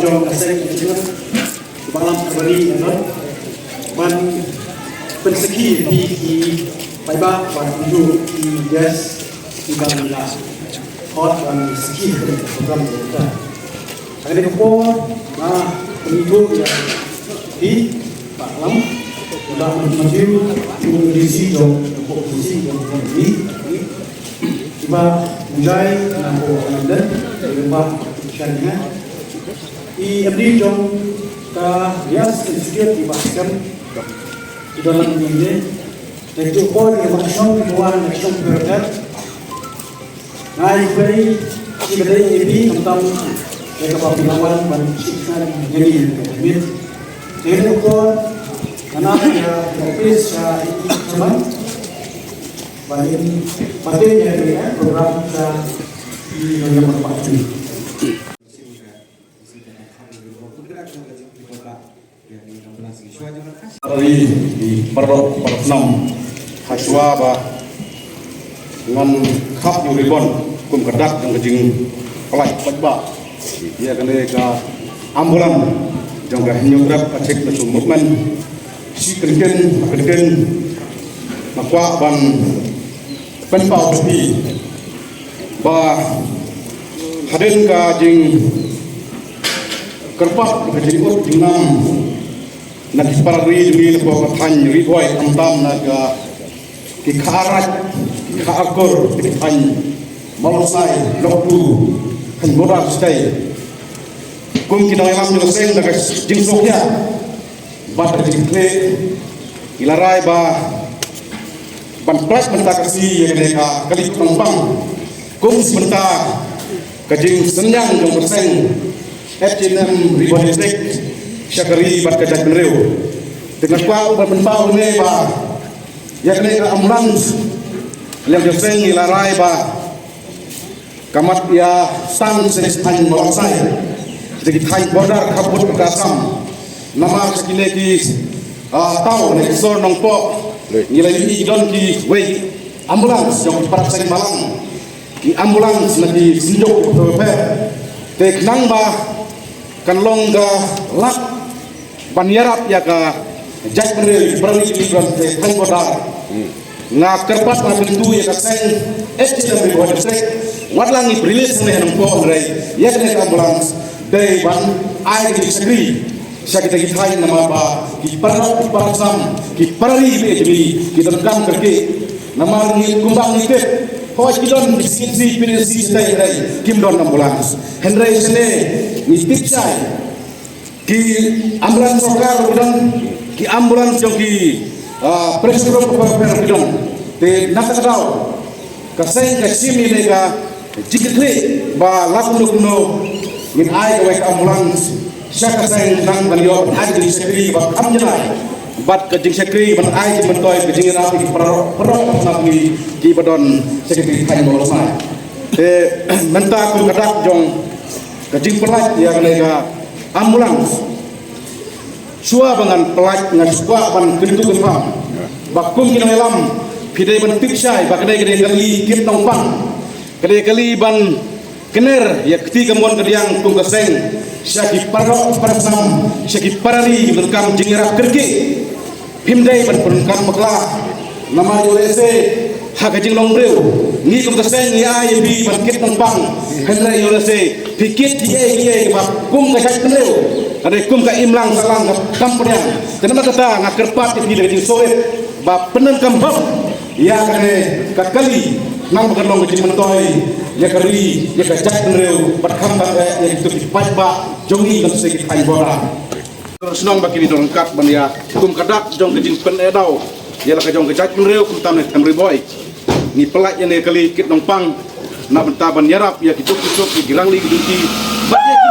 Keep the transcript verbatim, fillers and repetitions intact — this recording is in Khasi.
jong ka seng ka jingmut, ba lam ka bani ka ban pynsakhi ïa ki paidbah bad ïa ki guest kiba la khot ban sakhi ïa ka program jong ka. Hangne ka por nga pynithuh ïa phi, Bah Lam, Bah Matthew, u D C jong, u D C jong, jong phi. Kiba enjoy na ko London, kiba shan nga. I M D jong ka Rias Institute kiba skhem. Ki don lang ni ne. Te tu ko ni ba shong ki wan na shong berber. Ngai pei ki ba dei ni bi tam tam. Te ka ba pi lawan ban shik san ni ni ni. Te ko na na ya office ya i teman. Ba in pati ya ni program sa i yang berpati. Ari di paralok parasnam, hashwa ba ngan khap ïa u ribon kum ka dak jong ka jingpynlait paidbah ïa kane ka ambulance jong ka Hynñiewtrep Achik National Movement. Shi kyntien, kyntien nga kwah ban pynpaw ïa phi ba hadien ka jingkyrpad ka jingud jingnam na ki para ri jong ngi na ka thaiñ Ri Bhoi, khamtam na ka ki Khar Raij, ki Khar Kur, ki thaiñ Mawlasai, Nongthymmai, thaiñ Mawdar State. Kum ki nongïalam jong ka seng, da ka jingsngewsih bad ka jingkyrpad ngi la rai ba ban pynlait mynta ka sngi ïa kane ka kali kut nongpang kum shi bynta ka jingsynñiang jong ka seng H A N M Ri Bhoi District sha ka ri bad ka jaitbynriew. Te nga kwah ban pynpaw ne ba ïa kane ka ambulance, liang jong ka seng ngi la rai ba ka mat ïa san sha ki thaiñ Mawlasai, sha ki thaiñ border khappud ka Assam. Namar sha kine ki, ah, taw ne ki sor Nongpoh, ngi la ïohi don kiwei ambulance jong ki para seng balang, ki ambulance na ki synjuk bapher bapher. Te khnang ba kan long ka lad ban ïarap ïa ka jaitbynriew, para ri, para ri, para ri, thaiñ border. Nga kyrpad, nga kyntu ïa ka seng H A N M Ri Bhoi District, wat la ngi release ne Nongpoh, hynrei ïa kane ka ambulance dei ban ai ka jingshakri sha kita ki thaiñ, namar ba ki para, ki para sam, ki para ri, ki para ri ki donkam kyrkieh. Namar ngi kumba ngi tip, hooid ki don ki C N C, P N C, hynrei kim don ambulance. Hynrei shane ngi tip shai ki ambulance sorkar ruh ki don, ki ambulance jong ki, ah, pressure group bapher bapher ruh ki don. Te na kata ka daw ka seng ka shim ïa ka jingkyrkieh ba la kumno kumno ngin ai kawei ka ambulance sha ka seng, khnang ban ïoh ban ai ka jingshakri ba kham janai bad ka jingshakri ban ai jingmyntoi, ka jingïarap ïa ki para, para, para ngi kiba don sha ki thaiñ Mawlasai. Te mynta kum ka dak jong ka jingpynlait ïa kane ka ambulance. Shuwa ba ngan pynlait, nga shu kwah ban kyntu kynpham ba kum ki nongïalam, phi dei ban tip shai ba ka dei, ka dei ka kali kit nongpang, ka dei ka kali ban kner ïa ka kti kamon kadiang kum ka seng sha ki para doh para snam, sha ki para ri kiba donkam jingïarap kyrkieh. Phim dei ban pyndonkam bakla. Namar ïoh lehse ha ka jinglong briew ngi kum ka seng ngi ai ïa phi ban kit nongpang, hynrei ïoh lehse phi kit kiei kiei kiba kum ka jaitbynriew, ka dei kum ka imlang sahlang ka kam pdiang. Te namar kata nga kyrpad ïa phi da ka jingsngewrit ba pyndonkam hok ïa kane ka kali, khnang ba kan long ka jingmyntoi ïa ka ri, ïa ka jaitbynriew bad khamtam eh ïa kito ki paidbah jong ngi lem sha ki thaiñ border. Shnong ba kine don kat ban ïa kum ka dak jong ka jingpyneh daw ïa la ka jong ka jaitbynriew, khamtam ne ka thaiñ Ri Bhoi. Ngi pynlait ïa ne kali kit nongpang na bynta ban ïarap ïa ki duk ki suk, ïa ki rangli ki juti bad ïa ki